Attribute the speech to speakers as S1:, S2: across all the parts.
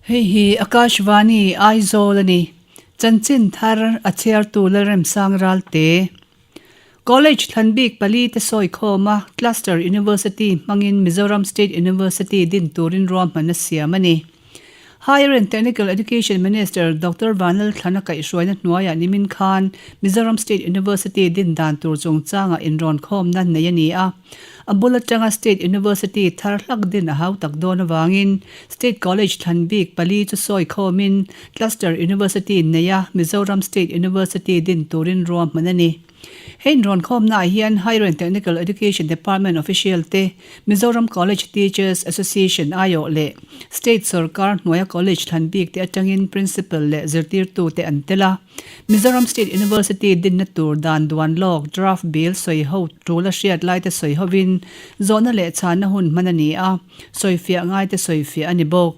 S1: Hei hi Akashvani Aizawl a ni. Chanchin thar a chhiartu Lalremsang Ralte. College thlan bik pali te sawi khawm a, Cluster University hmangin Mizoram State University din turin ruahman a siam a ni. Higher and Technical Education Minister Doctor Vanlalthlana kaihhruaina hnuaiah nimin khan Mizoram State University din dan tur chungchangah inrawnkhawmna nei a ni a. A bul atanga State University thar hlak din a hau tak dawn avangin State College thlan bik pali chu sawi khawmin Cluster University neia Mizoram State University din turin ruahman a ni. He inrawnkhawmnaah hian Higher and Technical Education Department official te, Mizoram College Teachers Association aiawh leh State sawrkar hnuaia college thlan bik te atangin Principal leh zirtirtu te an tel a. Mizoram State University dinna tur dan duan lawk draft bill sawi ho tul a hriat lai te sawi hovin zawhna leh chhanna hun hman a ni a, sawifiah ngai te sawifiah a ni bawk.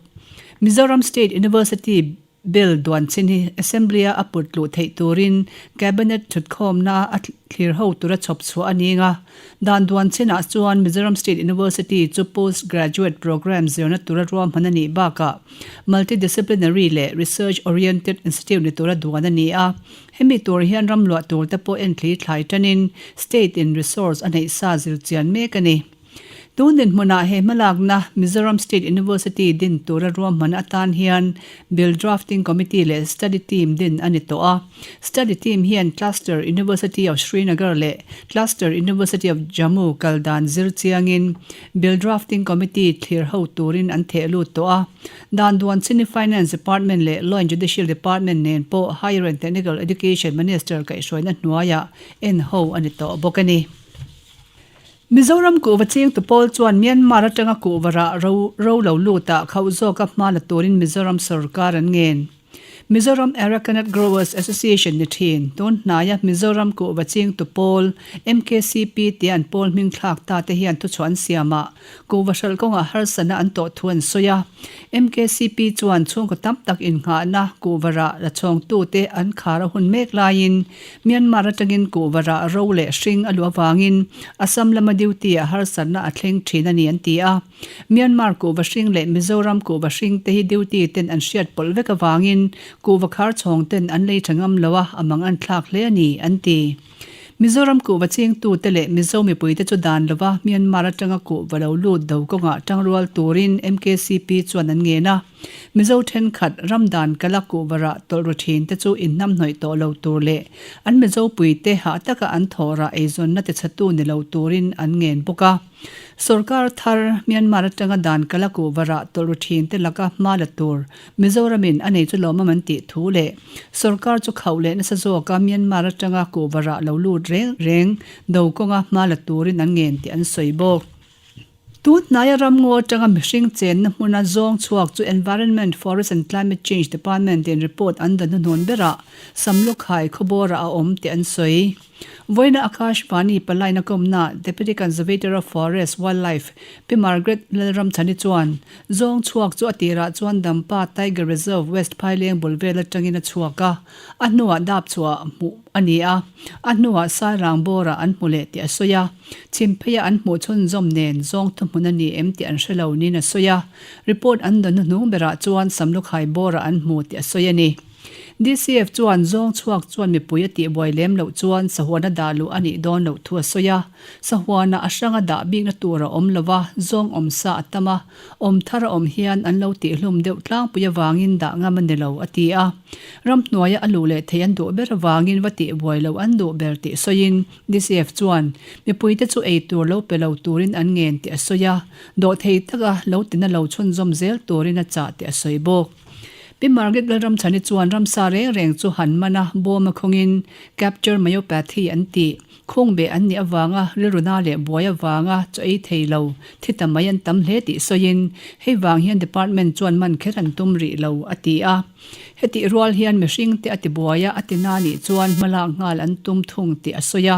S1: Mizoram State University Bill duan chin hi Assembly-a a put luh theih turin Cabinet thutkhawmna a thlir ho tura chhawp chhuah a ning a. Dan duan chinah chuan Mizoram State University chu Post Graduate Programme zirna tura ruahman a nih bakah Multi-disciplinary leh Research Oriented Institute ni tura duan a ni a. Hemi tur hian ram luah tur te pawh enthli thlai tanin State in resource a neih sa zir chian mek a ni. Tun dinhmunah he hmalakna Mizoram State University din tura ruahman atan hian Bill Drafting Committee leh Study Team din a ni tawh a. Study Team hian Cluster University of Srinagar leh Cluster University of Jammu kal dan zir chiangin Bill Drafting Committee thlir ho turin an theh lut tawh a. Dan duan chini Finance Department leh Law and Judicial Department nen pawh Higher and Technical Education Minister kaihhruaina hnuaiah en ho a ni tawh bawk a ni. Mizoram kuhva chingtu pawl chuan Myanmar atanga kuhva rah ro ro lo lutah khauh zawka hma la turin Mizoram sorkar an ngen. Mizoram Arecanut Growers Association ni thin. Tun hnaia Mizoram kuhva chingtu pawl, MKCP tia an pawl hming thlak ta te hian thuchhuah an siamah kuhva hralh kawngah harsatna an tawh thu an sawi a. MKCP chuan chhungkaw tam tak innghahna kuhva rah la chhawngtute an khar a hun mek laiin Myanmar atangin kuhva rah ro leh hring a luh avangin Assam lama duty ah harsatna a thleng thin a ni an ti a. Myanmar kuhva hring leh Mizoram kuhva hring te hi duty ten an hriat pawlh vek avangin kuhva khar chhawng ten an lei tha ngam lo a, a mang an thlak hle a ni an ti. Mizoram kuhva chingtute leh Mizo mipuite chu dan lova Myanmar atanga kuhva lo lut do kawngah tangrual turin MKCP chuan an ngen a. Mizo thenkhat ram dan kala kuhvarah tawlh ru thin te chu inhnamhnawih tawh lo tur leh an Mizo puite hah taka an thawhrah eizawnna tichhatu ni lo turin an ngen bawk a. Sorkar thar Myanmar atanga dan kala kuhvarah tawlh ru thin te laka hma la tur Mizoramin a nei chu lawmawm an tih thu leh sorkar chu khauh leh nasa zawka Myanmar atanga kuhvarah lo lut reng reng do kawnga hma la turin an ngen tih an sawi bawk. Tun hnaia ramngaw atanga mihring chenna hmuna zawng chhuak chu Environment, Forest and Climate Change Department in report an dan hnuhnun berah Samlukhai khawbawrah a awm tih an sawi. Vawiina Akashvani palaina kawmna Deputy Conservator of Forest, Wildlife, Pi Margaret Lalramchhani chuan zawng chhuak chu a tirah chuan Dampa Tiger Reserve West Phaileng bul vel atangin a chhuak a, a hnuah dap chhuah hmuh a ni a, a hnuah Sairang bawrah an hmu leh tih a sawi a. Chhimpheiah an hmuh chhunzawm nen zawng thuhmun a ni em tih an hre lo niin a sawi a, report an dawn hnuhnung berah chuan Samlukhai bawrah an hmu tih a sawi a ni. DCF chuan zawng chhuak chuan mipui a tihbuai lem loh chuan sahuana dah luh a nih dawn loh thu a sawi a, sahuana a hranga dah bikna tur a awm lo va, zawng awm sa a tam a, awm thar a awm hian an lo tihlum deuh tlangpui avangin dah ngam a ni lo, a ti a. Ramhnuaia a luh leh thei an duh ber avangin va tihbuai loh an duh ber tih sawiin, DCF chuan mipuite chu ei tur lo pe lo turin an ngen tih a sawi a, dawhthei taka lo tina lo chhunzawm zel turin a chah tih a sawi bawk. Pi Margaret Lalramchhani chuan ramsa reng reng chu han man a, bawm a khawngin Capture Myopathy an tih, khungbeh an nih avanga rilruna leh buai avanga chaw ei thei lo thi ta mai an tam hle tih sawiin hei vang hian department chuan man kher an tum rih lo a ti a. Hetih rual hian mihringte a tibuai a, a ti na nih chuan hmalak nghal an tum thung tih a sawi a.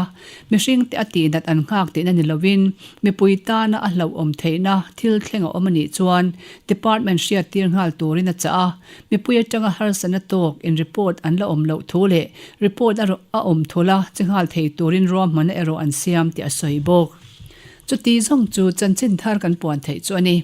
S1: Mihringte a tihnat an nghak tihna ni lovin mipui tana a hlauhawm theihna thil thleng a awm a nih chuan department hriattir nghal turin a chah a. Mipui atanga harsatna tawk in report an la awm loh thu leh report a a awm thul a che nghal thei turin ruahmanna erawh an siam tih a sawi bawk. Chuti zawng chu chanchin thar kan puan theih chu a ni.